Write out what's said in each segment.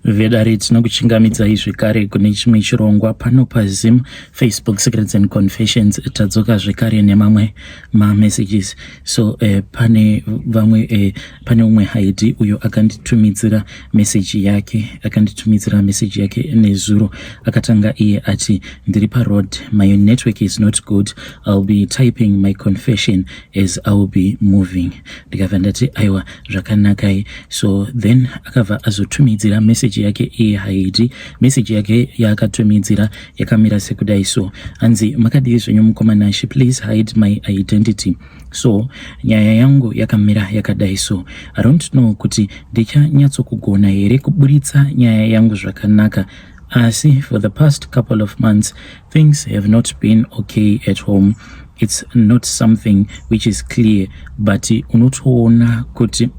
Vedare, tinokuchingamidzai zvekare kune chimwe chirongwa pano paZim Facebook Secrets and Confessions. Tadzoka zvekare nemamwe mamessages. So pane vamwe pane umwe Haidi uyo akanditumidzira meseji yake, akanditumidzira meseji yake nezuro. Akatanga iye ati, "Ndiri paroad, my network is not good. I'll be typing my confession as I will be moving." Ndikabva ndati, "Aiwa, zvakanakai." So then akabva azotumidzira meseji yake iye Haidi. Meseji yake yaakatumidzira yakamira sekudai so. Hanzi, "Makadii zvenyu mukoma Nashe? Please hide my identity. So nyaya yangu yakamira yakadai so. I don't know kuti ndichanyatsokugona here kuburitsa nyaya yangu zvakanaka, asi for the past couple of months things have not been okay at home. It's not something which is clear, but unotoona kuti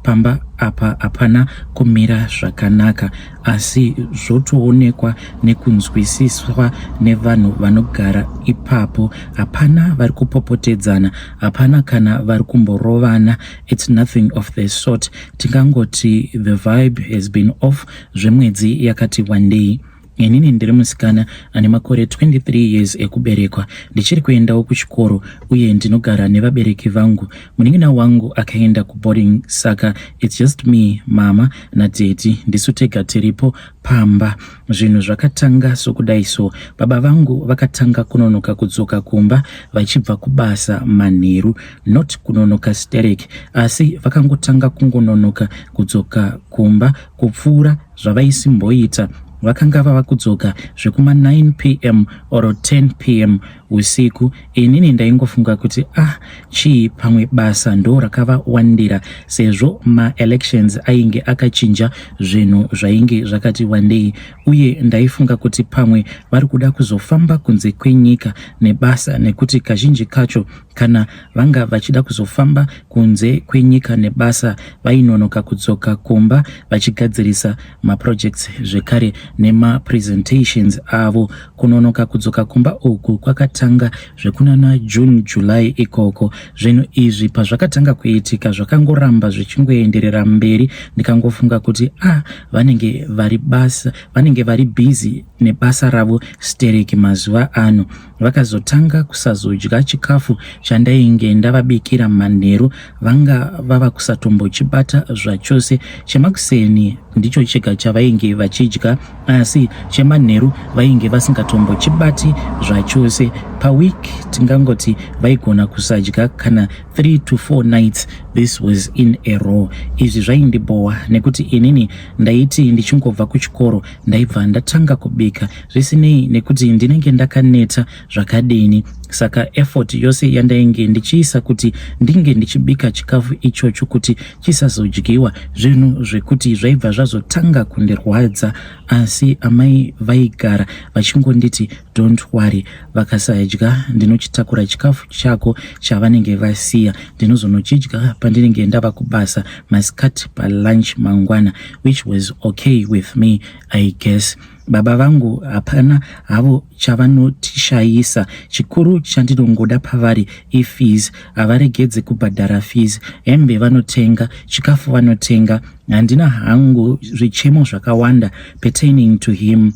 pamba apa hapana kumira zvakanaka, asi zvotoonekwa nekunzwisiswa nevanhu vanogara ipapo. Hapana vari kupopotedzana, hapana kana vari kumborovana. It's nothing of the sort. Tingangoti the vibe has been off zvemwedzi yakati wandei. Inini ndiri musikana ane makore 23 years ekuberekwa. Ndichiri kuendawo kuchikoro uye ndinogara nevabereki vangu. Munin'ina wangu akaenda kuboarding, saka it's just me, mama nadaddy, ndisu tega tiripo pamba. Zvinhu zvakatanga sokudai so. Baba vangu vakatanga kunonoka kudzoka kumba vachibva kubasa manheru. Not kunonoka sterek, asi vakangotanga kungononoka kudzoka kumba kupfuura zvavaisimboita. Vakanga vava kudzoka zvekuma 9 p.m. or 10 p.m. usiku. Inini ndaingofunga kuti, ah, chii, pamwe basa ndo rakavawandira, sezvo maelections ainge akachinja zvinhu zvainge zvakati wandei, uye ndaifunga kuti pamwe vari kuda kuzofamba kunze kwenyika nebasa, nekuti kazhinji kacho kana vanga vachida kuzofamba kunze kwenyika nebasa vainonoka kudzoka kumba vachigadzirisa maprojects zvekare nemapresentations avo. Kunonoka kudzoka kumba uku kwakatanga zvekunana June, July ikoko. Zvinhu izvi pazvakatanga kuitika, zvakangoramba zvichingoenderera mberi. Ndikangofunga kuti, ah, vanenge vari basa, vanenge vari busy nebasa ravo stereki mazuva ano. Vakazotanga kusazodya chikafu chandainge ndavabikira manheru. Vanga vava kusatombochibata zvachose. Chemakuseni ndicho chega chavainge vachidya, asi chemanheru vainge vasingatombochibati zvachose. Paweek tingangoti vaigona kusadya kana 3 to 4 nights. This was in a row. Izvi zvaindibhowa nekuti inini ndaiti ndichingobva kuchikoro ndaibva ndatanga kubika, zvisinei nekuti ndinenge ndakaneta zvakadini. Saka effort yose yandainge ndichiisa kuti ndinge ndichibika chikafu ichocho kuti chisazodyiwa, zvinhu zvekuti zvaibva zvazotanga kundirwadza. Asi amai vaigara vachingonditi, 'Don't worry, vakasadya ndinochitakura chikafu chako chavanenge vasiya, ndinozonochidya pandinenge ndava kubasa masikati palunch mangwana,' which was okay with me, I guess. Baba vangu hapana havo chavanotishayisa. Chikuru chandinongoda pavari ifees. Havaregedze kubhadhara fees, hembe vanotenga, chikafu vanotenga. Handina hangu zvichemo zvakawanda pertaining to him.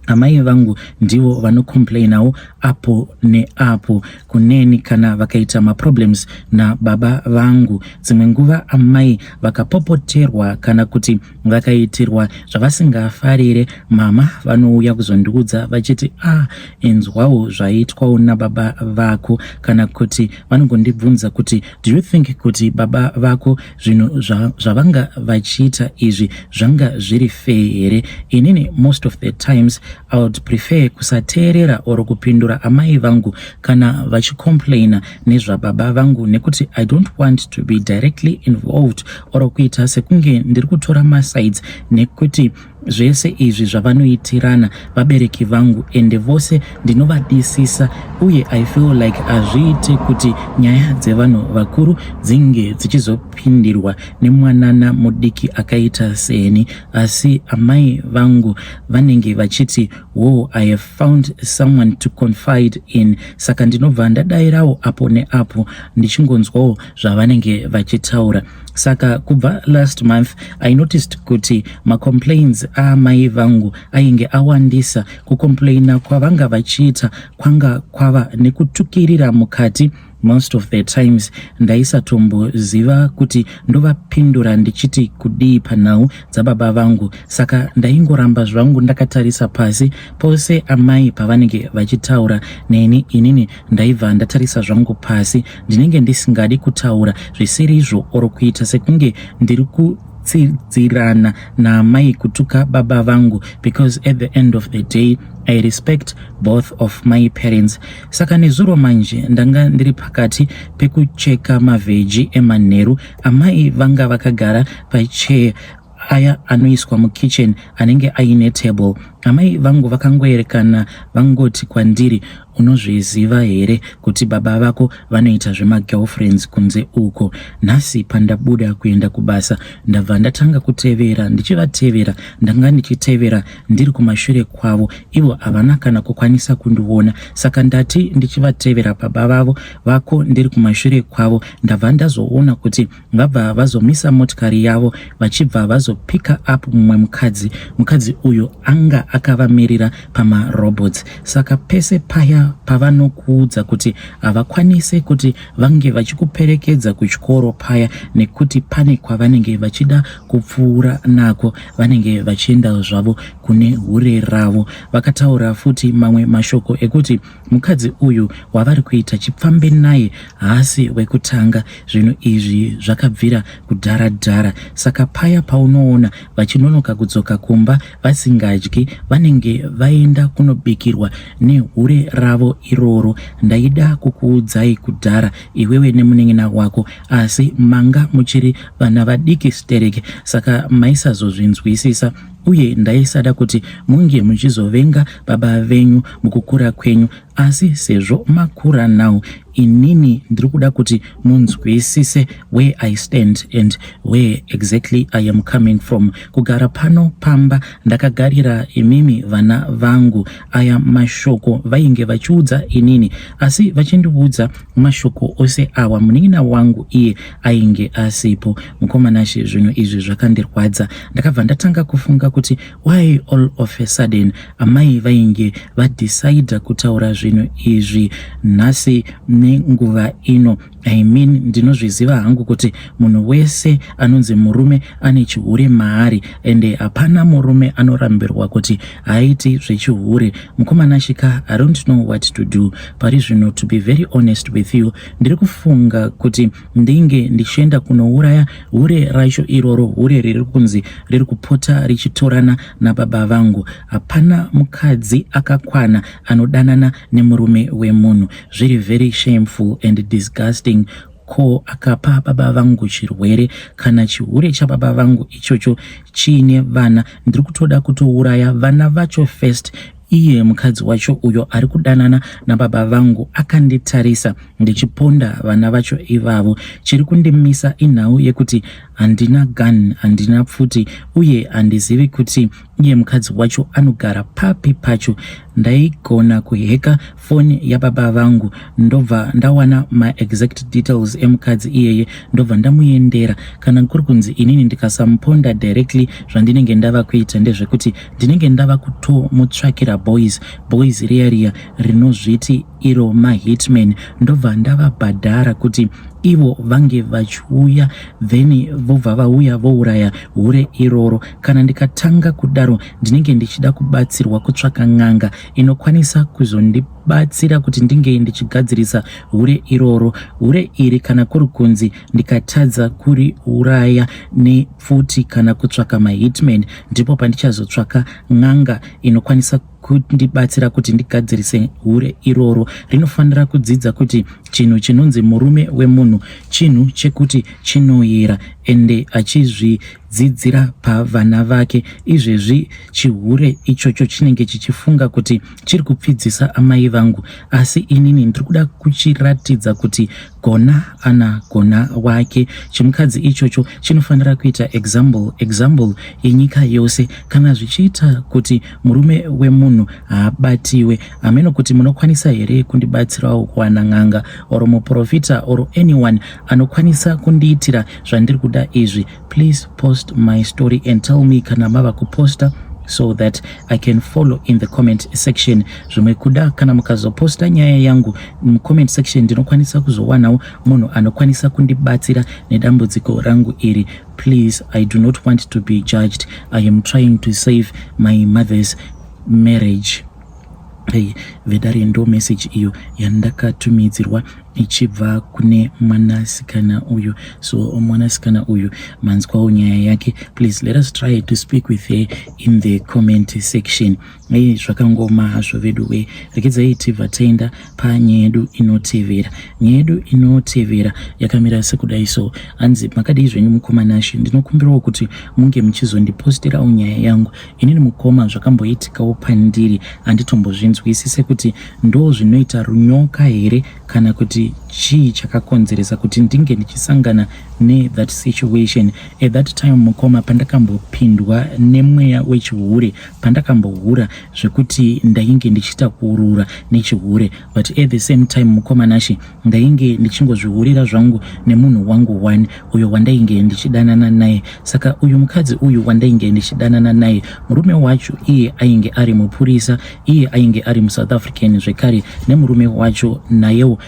Amai vangu ndivo vanocomplainawo apo neapo kuneni kana vakaita maproblems nababa vangu. Dzimwe nguva amai vakapopoterwa kana kuti vakaitirwa zvavasingafarire, mama vanouya kuzondiudza vachiti, 'Ah, inzwawo zvaitwawo nababa vako,' kana kuti vanongondibvunza kuti, 'Do you think kuti baba vako zvinhu zvavanga vachiita izvi zvanga zviri fair here?' Inini most of the times I would prefer kusateerera or kupindura amai vangu kana vachicomplaina nezvababa vangu, nekuti I don't want to be directly involved or kuita sekunge ndiri kutora masides, nekuti Zvese izvi zvavanoitirana vabereki vangu ende vose ndinovadisisa uye I feel like hazviite kuti nyaya dzevanhu vakuru dzinge dzichizopindirwa nemwanana mudiki akaita seni. Asi amai vangu vanenge vachiti wo I have found someone to confide in, saka ndinobva ndadairawo apo neapo ndichingonzwawo zvavanenge vachitaura. Saka kubva last month I noticed kuti macomplains aamai vangu ainge awandisa. Kucomplaina kwavanga vachiita kwanga kwava nekutukirira mukati. Most of the times ndaisatomboziva kuti ndovapindura ndichiti kudii panhau dzababa vangu, saka ndaingoramba zvangu ndakatarisa pasi. Pose amai pavanenge vachitaura neni, inini ndaibva ndatarisa zvangu pasi. Ndinenge ndisingadi kutaura zvisirizvo or kuita sekunge ndiri kutsidzirana naamai kutuka baba vangu, because at the end of the day I respect both of my parents. Saka nezuro manje ndanga ndiri pakati pekucheka mavheji emanheru. Amai vanga vakagara pachair aya anoiswa mukitchen anenge aine table. Amai vangu vakangoerekana vangoti kwandiri, "Unozviziva here kuti baba vako vanoita zvemagirlfriends kunze uko? Nhasi pandabuda kuenda kubasa, ndabva ndatanga kutevera ndichivatevera. Ndanga ndichitevera ndiri kumashure kwavo, ivo havana kana kukwanisa kundiona. Saka ndati ndichivatevera baba vavo vako ndiri kumashure kwavo, ndabva ndazoona kuti vabva vazomisa motikari yavo, vachibva vazopicka up mumwe mukadzi. Mukadzi uyu anga akavamirira pamarobots. Saka pese paya pavanokuudza kuti havakwanise kuti vange vachikuperekedza kuchikoro paya nekuti pane kwavanenge vachida kupfuura nako, vanenge vachienda zvavo kune hure ravo." Vakataura futi mamwe mashoko ekuti mukadzi uyu wavari kuita chipfambe naye haasi wekutanga. Zvinhu izvi zvakabvira kudhara dhara. Saka paya paunoona vachinonoka kudzoka kumba vasingadyi, vanenge vaenda kunobikirwa nehure ravo iroro. Ndaida kukuudzai kudhara iwewe nemunin'ina wako, asi manga muchiri vana vadiki stereke, saka maisazozvinzwisisa, uye ndaisada kuti munge muchizovenga baba venyu mukukura kwenyu. Asi sezvo makura now, inini ndiri kuda kuti munzwisise where I stand and where exactly I am coming from. Kugara pano pamba ndakagarira imimi vana vangu." Aya mashoko vainge vachiudza inini, asi vachindiudza mashoko ose awa munin'ina wangu iye ainge asipo. Mukomanashe, zvinhu izvi zvakandirwadza. Ndakabva ndatanga kufunga kuti why all of a sudden amai vainge vadecida kutaura zvinhu izvi nhasi nenguva ino. I mean, ndinozviziva hangu kuti munhu wese anonzi murume ane chihure maari, ende hapana murume anorambirwa kuti haaiti zvechihure. Mukomana shika, I don't know what to do pari zvino. To be very honest with you, ndiri kufunga kuti ndinge ndichienda kunouraya hure racho iroro, hure riri kunzi riri kupota richitorana nababa vangu. Hapana mukadzi akakwana anodanana nemurume wemunhu. Zviri very shameful and disgusting. Ko akapa baba vangu chirwere, kana chihure chababa vangu ichocho chiine vana, ndiri kutoda kutouraya vana vacho first, iye mukadzi wacho uyo ari kudanana nababa vangu akanditarisa ndichiponda vana vacho ivavo. Chiri kundimisa inhau yekuti handina gun, handina pfuti, uye handizivi kuti iye mukadzi wacho anogara papi pacho. Ndaigona kuhacka foni yababa vangu, ndobva ndawana maexact details emukadzi iyeye, ndobva ndamuendera. Kana kuri kunzi inini ndikasamuponda directly, zvandinenge ndava kuita ndezvekuti ndinenge ndava kutomutsvakira boys riya riya rinozviti iro mahitman, ndobva ndavabhadhara kuti ivo vange vachiuya, then vobva vauya vouraya hure iroro. Kana ndikatanga kudaro, ndinenge ndichida kubatsirwa kutsvaka n'anga inokwanisa kuzondibatsira kuti ndinge ndichigadzirisa hure iroro, hure iri. Kana kuri kunzi ndikatadza kuriuraya nepfuti kana kutsvaka mahitman, ndipo pandichazotsvaka n'anga inokwanisa kundibatsira kuti ndigadzirise hure iroro. Rinofanira kudzidza kuti chinhu chinonzi murume wemunhu chinhu chekuti chinoyera. Ende achizvidzidzira pavana vake. Izvezvi chihure ichocho chinenge chichifunga kuti chiri kupfidzisa amai vangu, asi inini ndiri kuda kuchiratidza kuti gona ana gona wake. Chimukadzi ichocho chinofanira kuita example, example yenyika yose. Kana zvichiita kuti murume wemunhu haabatiwe, hameno kuti munokwanisa here kundibatsirawo kuwana n'anga or muprofita or anyone anokwanisa kundiitira zvandiri kuda izvi. Please post my story and tell me kana mava kuposta so that I can follow in the comment section. Zvimwe kuda kana mukazoposta nyaya yangu mucomment section, ndinokwanisa kuzowanawo munhu anokwanisa kundibatsira nedambudziko rangu iri. Please, I do not want to be judged. I am trying to save my mother's marriage. Hey, vedare, ndo message iyo yandakatumidzirwa ichibva kune mwanasikana uyu. So mwanasikana uyu, manzwawo nyaya yake. Please let us try to speak with her in the comment section. Ei, zvakangoma hazvo vedu we. Regedzai tibva taenda panyaya yedu inotevera. Nyaya yedu inotevera yakamira sekudai. So hanzi, "Makadii zvenyu mukoma Nashe? Ndinokumbirawo kuti munge muchizondiposterawo nyaya yangu. Inini mukoma, zvakamboitikawo pandiri, handitombozvinzwisise kuti ndo zvinoita runyoka here kana kuti chii chakakonzeresa kuti ndinge ndichisangana nethat situation. At that time mukoma, pandakambopindwa nemweya wechihure, pandakambohura zvekuti ndainge ndichiita kuurura nechihure. But at the same time mukoma Nashe, ndainge ndichingozvihurira zvangu nemunhu wangu one uyo wandainge ndichidanana naye. Saka uyu mukadzi uyu wandainge ndichidanana naye, murume wacho iye ainge ari mupurisa, iye ainge ari muSouth African zvekare, nemurume wacho nayewo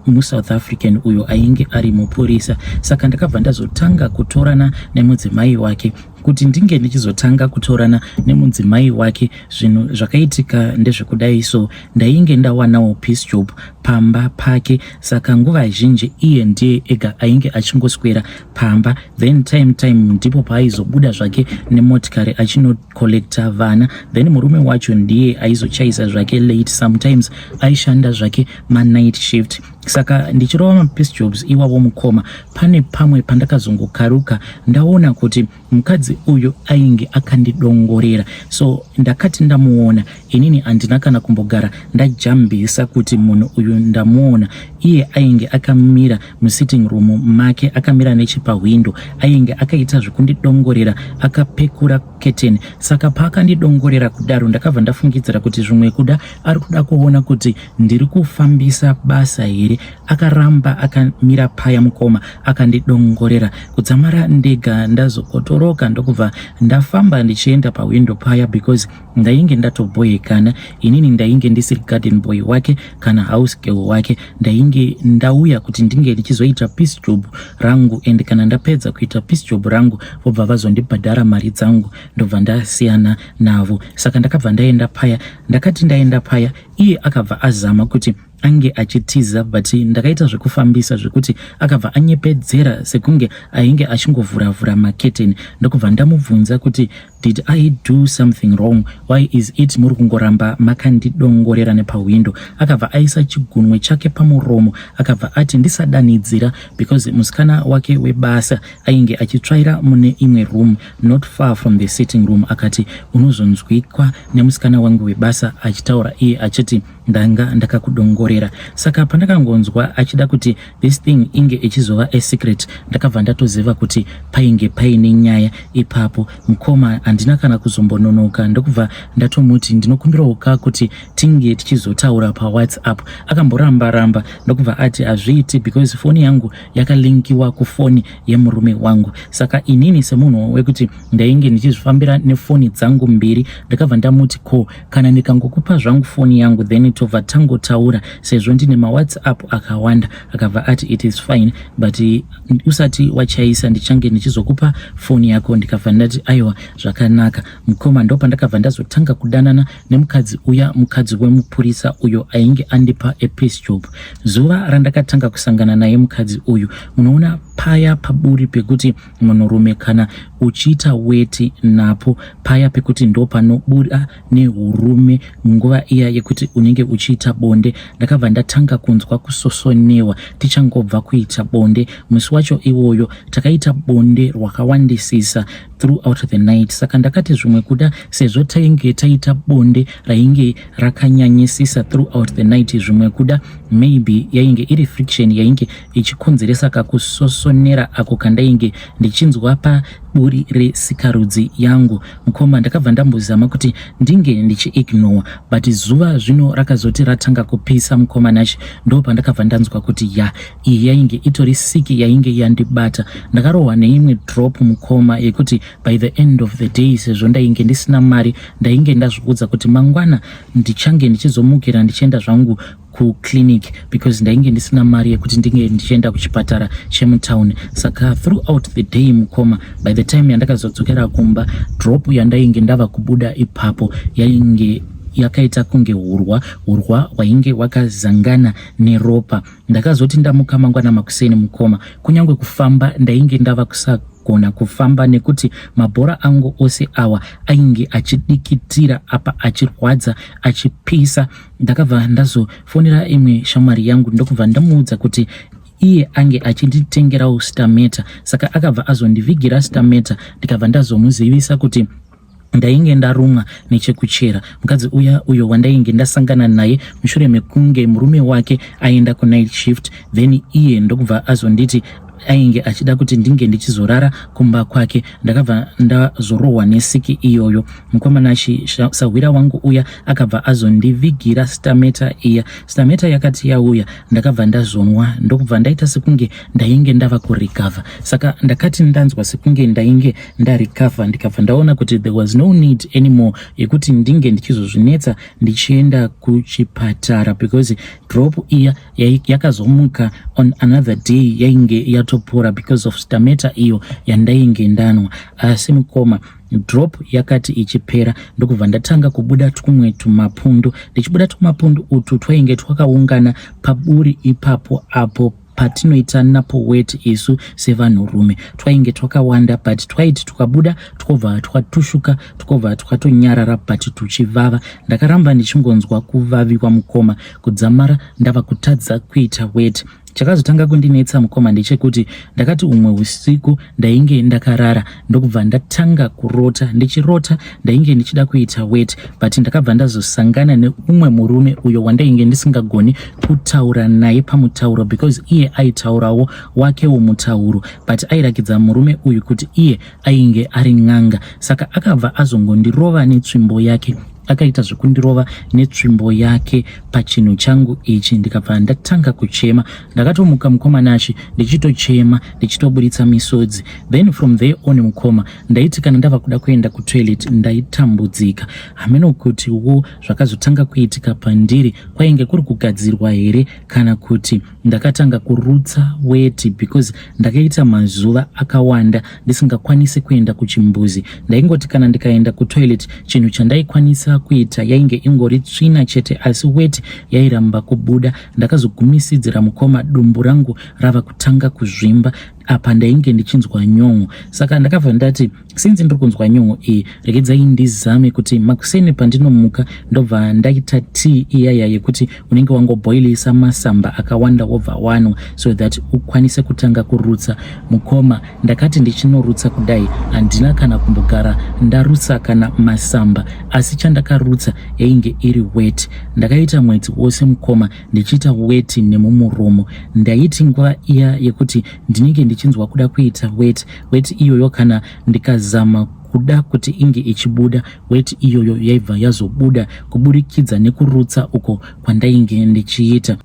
muSouth African uyo ainge ari mupurisa. Saka ndakabva ndazotanga kutorana nemudzimai wake. Kuti ndinge ndichizotanga kutorana nemudzimai wake, zvinhu zvakaitika ndezvekudai. So ndainge ndawanawo piece job pamba pake, saka nguva zhinji iye ndiye ega ainge achingoswera pamba. Then time time ndipo paaizobuda zvake nemotikari achinocollecta vana, then murume wacho ndiye aizochaisa zvake late. Sometimes aishanda zvake manight shift. Saka ndichirova mapiece jobs iwavo mukoma, pane pamwe pandakazongokaruka ndaona kuti mukadzi uyu ainge akandidongorera. So ndakati ndamuona, inini handina kana kumbogara ndajambisa kuti munhu uyu ndamuona. Iye ainge akamira musitting room make, akamira nechepahwindo, ainge akaita zvekundidongorera akapekura curtain. Saka paakandidongorera kudaro, ndakabva ndafungidzira kuti zvimwe kuda ari kuda kuona kuti ndiri kufambisa basa here. Akaramba akamira paya mukoma, akandidongorera kudzamara ndega ndazokotoroka, ndokubva ndafamba ndichienda pahwindo paya, because ndainge ndatobhoyekana. Inini ndainge ndisiri garden boy wake kana house girl wake. Ndainge ndauya kuti ndinge ndichizoita piece job rangu, and kana ndapedza kuita piece job rangu, vobva vazondibhadhara mari dzangu, ndobva ndasiyana navo. Saka ndakabva ndaenda paya. Ndakati ndaenda paya, iye akabva azama kuti ange achitiza, but ndakaita zvekufambisa zvekuti akabva anyepedzera sekunge ainge achingovhuravhura maketeni. Ndokubva ndamubvunza kuti, 'Did I do something wrong? Why is it muri kungoramba makandidongorera nepahwindo?' Akabva aisa chigunwe chake pamuromo, akabva ati ndisadanidzira because musikana wake webasa ainge achitsvaira mune imwe room not far from the sitting room. Akati unozonzwikwa nemusikana wangu webasa achitaura iye achiti ndanga ndakakudongorera. Saka pandakangonzwa achida kuti this thing inge ichizova a secret, ndakabva ndatoziva kuti painge paine nyaya ipapo. Mukoma, handina kana kuzombononoka, ndokubva ndatomuti ndinokumbirawo ka kuti tinge tichizotaura paWhatsApp. Akamboramba ramba, ndokubva ati hazviiti because foni yangu yakalinkiwa kufoni yemurume wangu. Saka inini semunhu wekuti ndainge ndichizvifambira nefoni dzangu mbiri, ndakabva ndamuti, ko kana ndikangokupa zvangu foni yangu, then tobva tangotaura, sezvo ndine maWhatsApp akawanda? Akabva ati it is fine, but usati wachaisa ndichange ndichizokupa foni yako. Ndikabva ndati aiwa, zvakanaka mukoma. Ndo pandakabva ndazotanga kudanana nemukadzi uya, mukadzi wemupurisa uyo ainge andipa a piece job. Zuva randakatanga kusangana naye mukadzi uyu, munoona Paya paburi pekuti munhurume kana uchiita weti napo paya pekuti ndo panobuda nehurume munguva iya yekuti unenge uchiita bonde, ndakabva ndatanga kunzwa kusosonewa tichangobva kuita bonde. Musi wacho iwoyo takaita bonde rwakawandisisa throughout the night, saka ndakati zvimwe kuda sezvo tainge taita bonde rainge rakanyanyisisa throughout the night, zvimwe kuda maybe yainge iri friction yainge ichikonzeresa kakusosonera ako kandainge ndichinzwa paburi resikarudzi yangu. Mukoma, ndakabva ndambozama kuti ndinge ndichiignore, but zuva zvino rakazoti ratanga kupisa, mukoma Nashi, ndo pandakabva ndanzwa kuti ya, iyi yainge itori siki yainge yandibata. Ndakarohwa neimwe drop, mukoma, yekuti by the end of the day, sezvo ndainge ndisina mari, ndainge ndazviudza kuti mangwana ndichange ndichizomukira ndichienda zvangu kuclinic, because ndainge ndisina mari yekuti ndinge ndichienda kuchipatara chemutown. Saka throughout the day, mukoma, by the time yandakazodzokera kumba, drop yandainge ndava kubuda ipapo yainge yakaita kunge hurwa, hurwa hwainge hwakazangana neropa. Ndakazoti ndamuka mangwana makuseni, mukoma, kunyange kufamba ndainge ndava kusagona kufamba, nekuti mabhora angu ose awa ainge achidikitira apa, achirwadza, achipisa. Ndakabva ndazofonera imwe shamwari yangu, ndokubva ndamuudza kuti iye ange achinditengerawo Stameta. Saka akabva azondivigira Stameta, ndikabva ndazomuzivisa kuti ndainge ndarumwa nechekuchera. Mukadzi uya uyo wandainge ndasangana naye mushure mekunge murume wake aenda kunight shift, then iye ndokubva azonditi ainge achida kuti ndinge ndichizorara kumba kwake. Ndakabva ndazorohwa nesiki iyoyo, mukoma Nashi. Sahwira wangu uya akabva azondivigira Stameta iya. Stameta yakati yauya, ndakabva ndazonwa, ndokubva ndaita sekunge ndainge ndava kurecover. Saka ndakati ndanzwa sekunge ndainge ndarecover, ndikabva ndaona kuti there was no need anymore yekuti ndinge ndichizozvinetsa ndichienda kuchipatara, because drop iya yakazomuka on another day yainge yatopora because of Stameta iyo yandainge ndanwa. Asi mukoma, drop yakati ichipera, ndokubva ndatanga kubuda twumwe tumapundu. Ndichibuda tumapundu utu twainge twakaungana paburi ipapo apo patinoita napo weti isu sevanhurume. Twainge twakawanda, but twaiti tukabuda twobva twatushuka, twobva twatonyarara, but tuchivava. Ndakaramba ndichingonzwa kuvaviwa, mukoma, kudzamara ndava kutadza kuita weti. Chakazotanga kundinetsa, mukoma, ndechekuti ndakati umwe usiku ndainge ndakarara, ndokubva ndatanga kurota. Ndichirota ndainge ndichida kuita weti, but ndakabva ndazosangana neumwe murume uyo wandainge ndisingagoni kutaura naye pamutauro, because iye aitaurawo wakewo mutauro, but airakidza murume uyu kuti iye ainge ari n'anga. Saka akabva azongondirova netsvimbo yake, akaita zvekundirova netsvimbo yake pachinhu changu ichi, ndikabva ndatanga kuchema. Ndakatomuka, mukoma Nashi, ndichitochema, ndichitoburitsa misodzi. Then from there on, mukoma, ndaiti kana ndava kuda kuenda kutoilet ndaitambudzika. Hameno kutiwo zvakazotanga kuitika pandiri, kwainge kuri kugadzirwa here kana kuti ndakatanga kurutsa weti, because ndakaita mazuva akawanda ndisingakwanisi kuenda kuchimbuzi. Ndaingoti kana ndikaenda kutoilet, chinhu chandaikwanisa kuita yainge ingori tsvina chete, asi weti yairamba kubuda. Ndakazogumisidzira, mukoma, dumbu rangu rava kutanga kuzvimba. Apa ndainge ndichinzwa nyon'o. Saka ndakabva ndati, since ndiri kunzwa nyon'o iyi, regedzai ndizame kuti makuseni pandinomuka ndobva ndaita tea iyaya yekuti unenge wangobhoilisa masamba akawanda, wobva wanwa so that ukwanise kutanga kurutsa. Mukoma, ndakati ndichinorutsa kudai, handina kana kumbogara ndarutsa kana masamba, asi chandakarutsa yainge iri weti. Ndakaita mwedzi wose, mukoma, ndichiita weti nemumuromo. Ndaiti nguva iya yekuti ndinenge ndichinzwa kuda kuita weti, weti iyoyo kana ndikazama kuda kuti inge ichibuda, weti iyoyo yaibva yazobuda kuburikidza nekurutsa uko kwandainge ndichiita.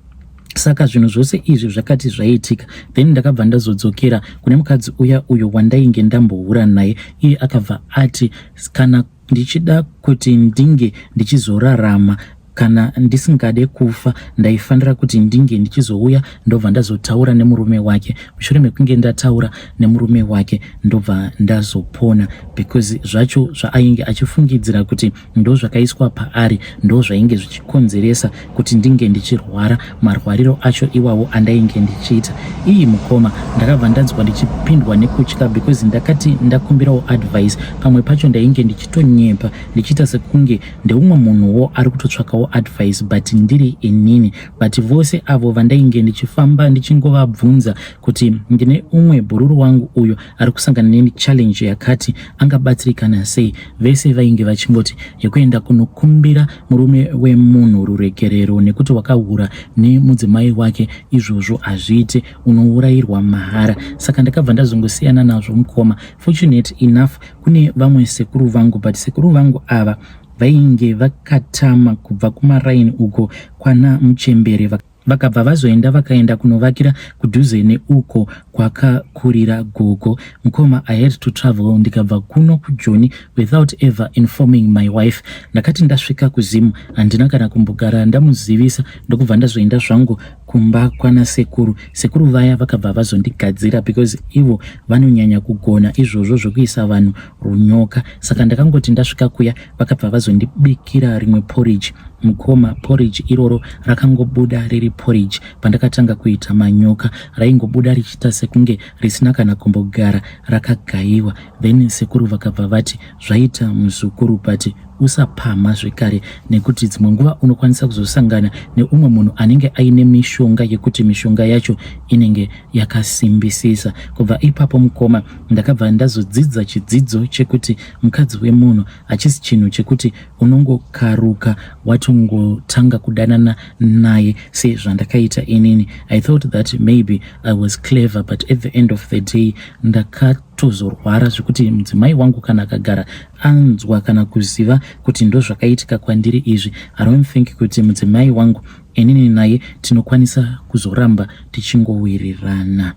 Saka zvinhu zvose izvi zvakati zvaitika, then ndakabva ndazodzokera kune mukadzi uya uyo wandainge ndambohura naye. Iye akabva ati kana ndichida kuti ndinge ndichizorarama Kana ndisingade kufa ndaifanira kuti ndinge ndichizouya ndobva ndazotaura nemurume wake. Mushure mekunge ndataura nemurume wake ndobva ndazopona because zvacho zvaainge achifungidzira kuti ndozvakaiswa paari ndozvainge zvichikonzeresa kuti ndinge ndichirwara marwariro acho iwawo andainge ndichiita. Iyi mukoma ndakabva ndanzwa ndichipindwa nekutya because ndakati ndakumbirawo advice pamwe pacho ndainge ndichitonyepa ndichiita sekunge ndeumwe munhuwo ari kutotsvakawo advice but ndiri inini but vose avo vandainge ndichifamba ndichingovabvunza kuti ndine umwe bhururu wangu uyo ari kusangana nechallenge yakati angabatsirikana sei vese vainge vachingoti yekuenda kunokumbira murume wemunhu ruregerero nekuti wakahura nemudzimai wake izvozvo hazviite unourayirwa mahara saka ndakabva ndazongosiyana nazvo mukoma fortunate enough Kune vamwe sekuru vangu but sekuru vangu ava vainge vakatama kubva kumaraini uko kwana muchembere vakabva vazoenda vakaenda kunovakira kudhuze neuko kwakakurira gogo mukoma i had to travel ndikabva kuno kujoni without ever informing my wife ndakati ndasvika kuzimu handina kana kumbogara ndamuzivisa ndokubva ndazoenda zvangu kumba kwana sekuru sekuru vaya vakabva vazondigadzira because ivo vanonyanya kugona izvozvo zvekuisa vanhu runyoka saka ndakangoti ndasvika kuya vakabva vazondibikira rimwe porridge mukoma porridge iroro rakangobuda riri porridge pandakatanga kuita manyoka raingobuda richiita sekunge risina kana kumbogara rakagayiwa then sekuru vakabva vati zvaita muzukuru but Usapamha zvekare nekuti dzimwe nguva unokwanisa kuzosangana neumwe munhu anenge aine mishonga yekuti mishonga yacho inenge yakasimbisisa. Kubva ipapo mukoma ndakabva ndazodzidza chidzidzo chekuti mukadzi wemunhu hachisi chinhu chekuti unongokaruka watongotanga kudanana naye sezvandakaita inini. I thought that maybe I was clever but at the end of the day ndaka tozorwara zvekuti mudzimai wangu kana akagara anzwa kana kuziva kuti ndozvakaitika kwandiri izvi i don't think kuti mudzimai wangu inini naye tinokwanisa kuzoramba tichingowirirana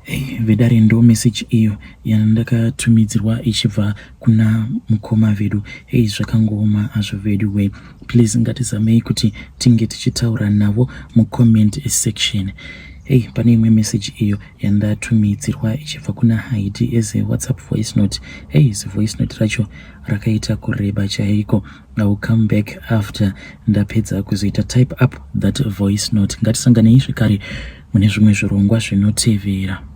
Hey, vedare ndo message iyo yandakatumidzirwa ichibva kuna mukoma vedu hei zvakangooma hazvo vedu we please ngatizamei kuti tinge tichitaura navo mucomment section hei pane imwe message iyo yandatumidzirwa ichibva kuna haidi as a whatsapp voice note hei zivoice note racho rakaita kureba chaiko I will come back after ndapedza kuzoita type up that voice note ngatisanganei zvekare mune zvimwe zvirongwa zvinotevera.